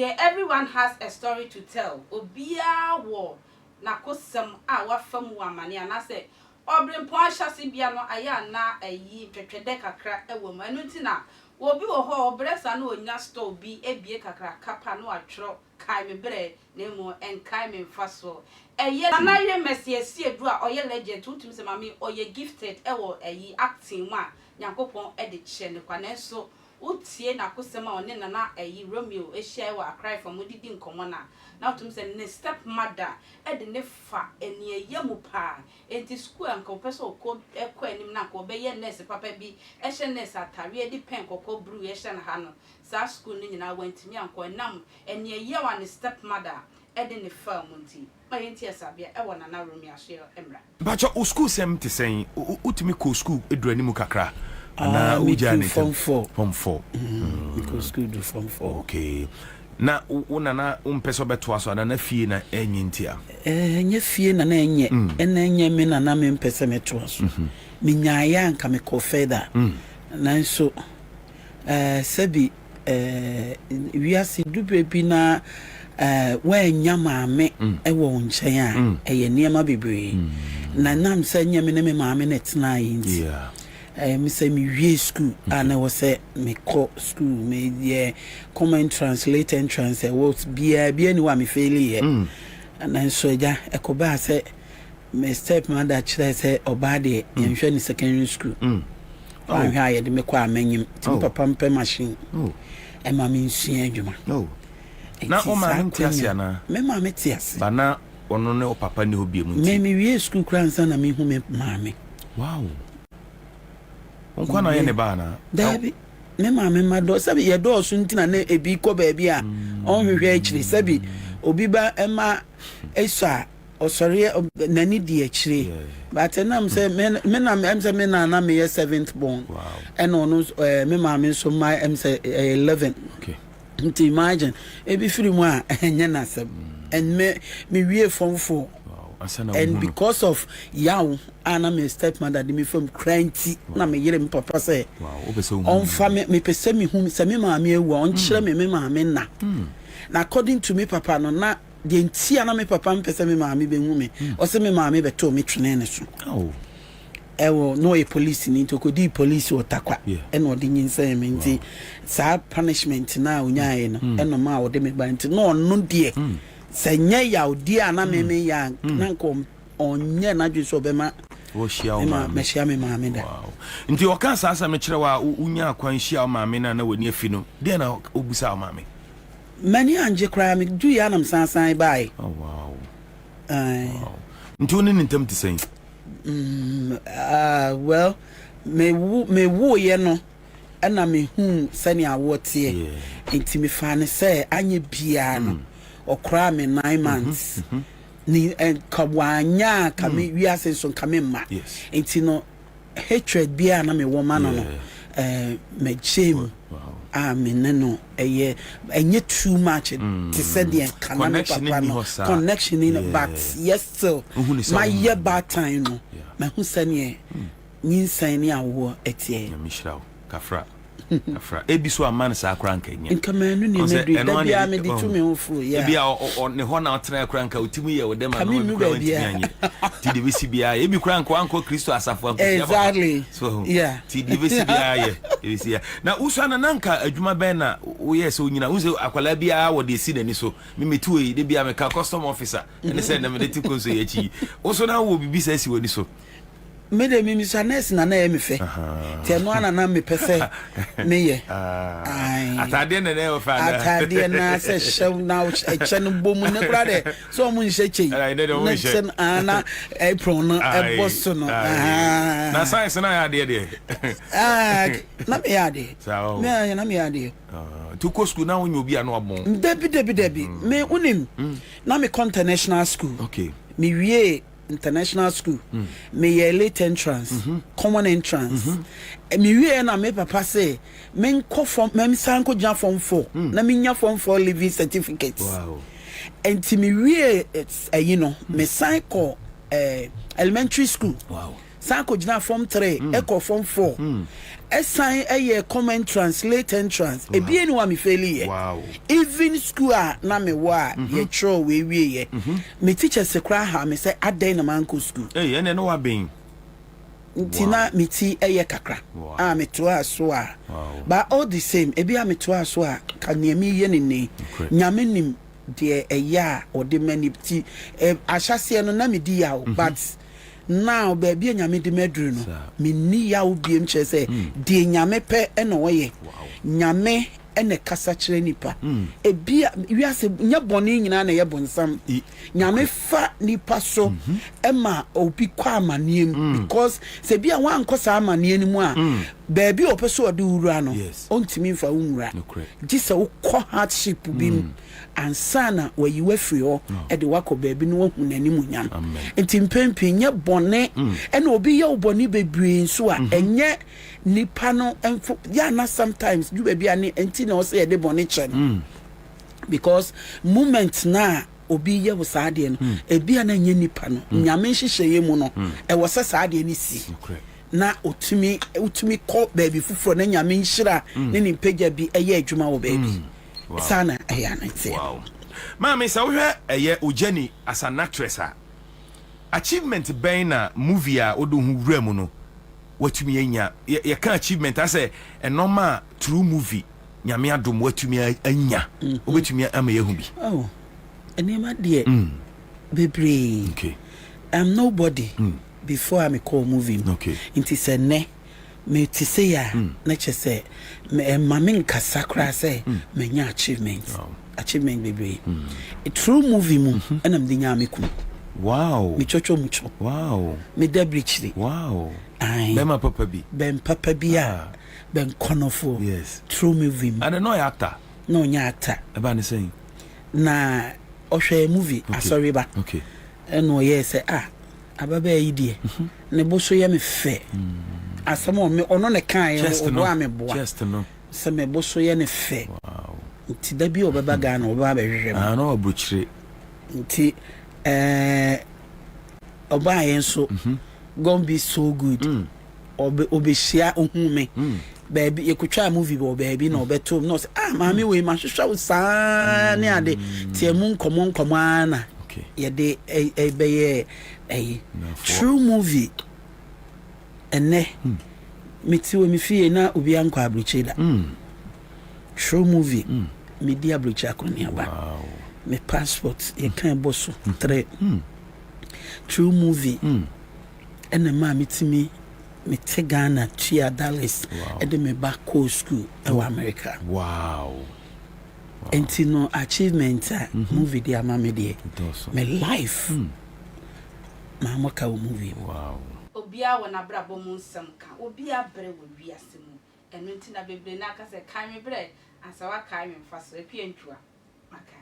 Deɛ everyone has a story to tell, obiara wɔ n'akosɛm a wafa mu wɔ amane anaasɛ ɔbrempɔn ahyɛase bia no ayɛ a na ayi twɛtwɛdɛ kakra wɔ mu. Ɛno nti na obi wɔ hɔ a ɔbrɛ saa na ɔnya store bi ebie kakraka pa na watwerɛ "Kae me berɛ na mmom ɛnkae me mfasoɔ." Ɛyɛ Nana Yere Mercy Asiedu a ɔyɛ legend. Wotumi sɛ maame ɔyɛ gifted ɛwɔ ɛyi acting mu a Nyankopɔn de kyɛ ne kwa, nanso wotie n'akosɛm a ɔne Nana ɛyi Romeo ahyia wɔ Accra fam didi nkɔmmɔ no a, na wotumi sɛ ne step mother ɛde ne fa aniɛyɛ mu paa. Enti school a nka ɔpɛ sɛ ɔkɔ ɛkɔ anim na nka ɔbɛyɛ nurse papa bi, ɛhyɛ nurse atareɛ de pɛn kɔkɔɔ blue ɛhyɛ no ha no, saa school no nyinaa wantumi ankɔ, ɛnam aniɛyɛ a ne step mother ɛde ne fa mu. Nti ma yɛnti ɛsabea ɛwɔ Nana Romeo asoɛ mmra. Mpakyɛ, wo school sɛm te sɛn? Wotumi kɔ school ɛduru animu kakra anaa wogyaa ne meturu form four. Form four. Mekɔ school do form four. Okay, na wo nana wompɛ sɛ wobɛtoa so anaa na fie na ɛnyɛ nti a? Ɛnyɛ fie na na ɛnyɛ, ɛna ɛnyɛ me na na mempɛ sɛ metoa so. Menyaeɛ a nka mekɔ further, nanso sɛbi wiase duberɛ bi na woanya maame ɛwɔ wo nkyɛn a, ɛyɛ nneɛma bebree na nam sɛ nyɛ me ne me maame na ɛtenaeɛ nti me sɛ mewie school a na ɛwɔ sɛ mekɔ school, meyɛ common entrance, late entrance, ɛwɔ biaa bia ni hɔ a mefeeliiɛ. Nanso agya, ɛkɔbaa sɛ me step mother kyerɛ sɛ ɔbaa deɛ, yɛnhwɛ ne secondary school. Wanhwɛ a yɛde me kɔ a manyim nti me papa mpɛ machine ɛma mensua adwuma. Na Nti wo maame saa nte ase kwanya- anaa? Me maame te ase. Ba na ɔno ne wo papa ne hɔ bie mu Me nti mewie school koraa nsa na mehu me maame. Wow, wo nkwa na ɔyɛ ne ba anaa? Daabi, me maame ma dɔ sɛbi yɛdɔɔso nti na ne ebi kɔ baabi a ɔnhwehwɛ akyire. Sɛbi obi ba ɛma esɔ a ɔsɔre n'ani di akyire, but ɛnam sɛ me na ɛm sɛ me na meyɛ seventh born, ɛna ɔno nso me maame nso ma ɛm sɛ ɛyɛ 11. Nti imagine ebi firi mu a ɛnyɛ n'asɛm, and me wie form four Ansa na and wohu no. Because of yaw a na me step mother de me fam kura nti na me yere me papa sɛ Wow, wopɛ sɛ wohu. Ɔmfa me, mepɛ sɛ mehu sɛ me maame awu a, ɔnkyerɛ me maame nna. Na according to me papa no, na deɛ nti a na me papa mpɛ sɛ me maame bɛhu me, ɔsɛ me maame bɛtoo me twene ne so. Ɛwɔ na ɔyɛ police ni nti ɔkɔdii police wɔ Takwa, ɛna ɔde nyinsɛn me. Nti saa punishment na a onyaeɛ no ɛna ma a ɔde me ba. Nti na ɔno deɛ, sɛ nyɛ yawdeɛ a na me yɛ a, na nka ɔnyɛ n'adwene sɛ ɔbɛma wɔhyia wo me ma maame. Mɛhyia me maame da. Wow. Nti ɔka saa asɛm kyerɛ wo a, wonya kwan hyia wo maame no a na w'ani afi no, deɛ na wobusa wo maame? M'ani angye koraa. Meduyɛ anam sansan baeɛ. Oh, wow. Ae. Wow. Nti wo ne ne ntam te sɛn? Ah, well, mewu mewuiɛ no ɛna mehu sɛnea awoɔ teɛ. Nti mefaa ne sɛ anyɛ biara no ɔkoraa me 9 months ne nka wanya a ka me wiase nso nka me mma. Nti no hatred biara na mewɔ ma no, magyee mu a me ne no ɛyɛ ɛnyɛ too much te sɛ deɛ nka na me Connection papa nni no hɔ saa. connection ni no, but yes, still Wohu ne sɛ wo mayɛ maame. baatan no, mahu sɛneɛ nyinsɛn ne awoɔ ɛteɛ. Nyame hyira wo kafra kafra. Ebi so ama no saa koraa nka nyɛ. Nka maanu Ɔn nneɛma sɛ dui ɛno da ara na biara ɛde- mede tu ɔn. me ho fo, yeah. Ebi a ne hɔ na ɔtena koraa nka otimi yɛ wo dɛm a Ka na me ɔbi nnu koraa wantumi baabiara. anyɛ. Nti deɛ bɛsi biara ebi koraa nka wankɔ Kristo asafo ankɔhyia papa. So nti deɛ bɛsi biara yɛ ɛbɛsi yɛ. Na wosua no na nka adwuma bɛn na woyɛ sɛ wonyina? Wo sɛ akwadaa biara wɔ deɛ si n'ani so. Memetu yi de bia meka custom officer ɛne sɛ na mede te konso yi akyi yi. Wo so na wowɔ biribi sɛ asi w'ani so? Me de, memisa nurse na ɛyɛ me fɛ, nti ɛno ana na mepɛ sɛ meyɛ. Ae. Ataadeɛ na ɛyɛ fɛ anaa? Ataadeɛ na sɛ hyɛ na ɛkyɛ no bɔ mu ne koraa dɛ sɛ ɔmo nhyɛ kyɛ yi Ɛna ɛdɛ deɛ ɔmo na nhyɛ. kyɛ no ah, na apron no ɛbɔ so no. Aye. Ah. Na science na yɛ adeɛ deɛ? Ah, na meyɛ adeɛ. Saa o. Me na meyɛ adeɛ. Ah, nti wokɔ school na wonyɛ obi a na wabɔn? Dabi, dabi, dabi. Me wonim na mekɔ international school. Mewie international school, meyɛ late entrance, common entrance. Mewie na me papa sɛ menkɔ form, mensan nkɔgyina form four na menya form four leaving certificate. Nti mewie ɛyi no, mesan kɔ elementary school. San kɔgyinaa form 3, ɛkɔɔ form 4, ɛsan ɛyɛɛ common entrance, late entrance. Ebie ni hɔ a me faili yɛ. Even school a na me wɔ a yɛtwerɛ wei wie yɛ, me teachers koraa ha me sɛ adɛn na mankɔ school. Ei, ɛnɛ no waben. Nti na me ti ɛyɛ kakra a metoa so a, but all the same, ebi a metoa so a, ka nea meyɛ ne ne Nyame nim deɛ ɛyɛ a ɔde ma ni. Ti ahyɛseɛ no na medi yaw, but now baabi a Nyame de maduru no, menni yaw biem, kyerɛ sɛ deɛ Nyame pɛ ɛna ɔyɛ. Nyame ɛna kasa kyerɛ nipa. Ebi a wiase nyɛ bɔne nyinaa na ɛyɛ bonsam. Nyame fa nipa so ɛma obi kɔ amanneɛ mu, because sɛ bi a wankɔ saa amanneɛ no mu a, baabi a ɔpɛ sɛ ɔde wura no, ɔntumi mfa wo nwura, gye sɛ wokɔ hardship bi mu ansa na wayi wafiri hɔ ɛde wakɔ baabi na wahu n'anim nyam. Nti mpɛn nyɛ bɔne ɛna obi yɛ wo bɔne bebree nso a, ɛnyɛ nipa no mfo yɛ ana. Sometimes du baabi a ne nti na ɔsɛ yɛde bɔne kyɛ no, because moment na obi yɛ wo saa adeɛ no, ebi a na nyɛ nipa no, Nyame nhyehyɛeɛ mu no, ɛwɔ sɛ saa adeɛ no si na otumi otumi kɔ baabi foforɔ na Nyame nhyira ne ne mpagya bi ɛyɛ adwuma wɔ baabi. Saa na ɛyɛ ano teɛ. Wow, maame, sɛ wohwɛ ɛyɛ ogyani as an actress a, achievement bɛn na movie a wode ho wura mu no watumi anya? Yɛka achievement asɛ ɛnɔma a true movie Nyame adom watumi anya, wobɛtumi ama yɛhu bi? Oh, nneɛma deɛ bebree. I'm nobody before a mekɔɔ movie mu. Nti sɛ nnɛ mete sei a, na kyerɛ sɛ ɛma me nkasa koraa sɛ manya achievement. Achievement bebree through movie mu ɛna mede nyaa me kunu. Metwɔtwɔ mu twɔ. Meda birikyiri. Ae. Bɛma papa bi. Bɛn papa bi a bɛnkɔnɔfoɔ. Through movie mu. Ade na ɔyɛ actor? Na ɔnyɛ actor. Ɛba ne sɛn? Na ɔhwɛ movie Asɔreba, ɛna ɔyɛɛ sɛ, ah, ababaa yi deɛ, ne bo so yɛ me fɛ. Asɛm a ɔno ne kaeɛ Chest no. Ɔboa me boa Chest no. sɛ me bo so yɛ ne fɛ. Nti da bi a ɔbɛba Ghana, ɔbɛba abɛhwehwɛ me. Ah, na ɔaburokyire. Nti ɔbaayɛ nso, God be so good, ɔbɛhyia, ohun me baabi, yɛkotwaa movie wɔ baabi na ɔbɛto na ɔsɛ, "Ah, maame wei, mahwehwɛ wo saa," ne ade tiɛ mu nkɔmmɔ nkɔmmɔ ara na yɛde ɛbɛyɛ ɛyi true movie. Ɛnɛ mete wɔ me fie na obi ankɔ aburokyire da. True movie medi aburokyire akɔneaba. Me passport yɛka ɛbɔ so trɛ. True movie ɛna maa metumi mete Ghana tua dollars ɛde me ba kɔɔ school ɛwɔ America. Nti no achievement a movie de ama me deɛ, Dɔɔso. me life maa mɔka wɔ movie mu. Obiara wɔ n'abrabɔ mu nsɛm ka, obiara brɛ wɔ wiase mu. Ɛno nti na bebree na aka sɛ kae me brɛ ansa wakae me mfa so. Akua Ntwua maka.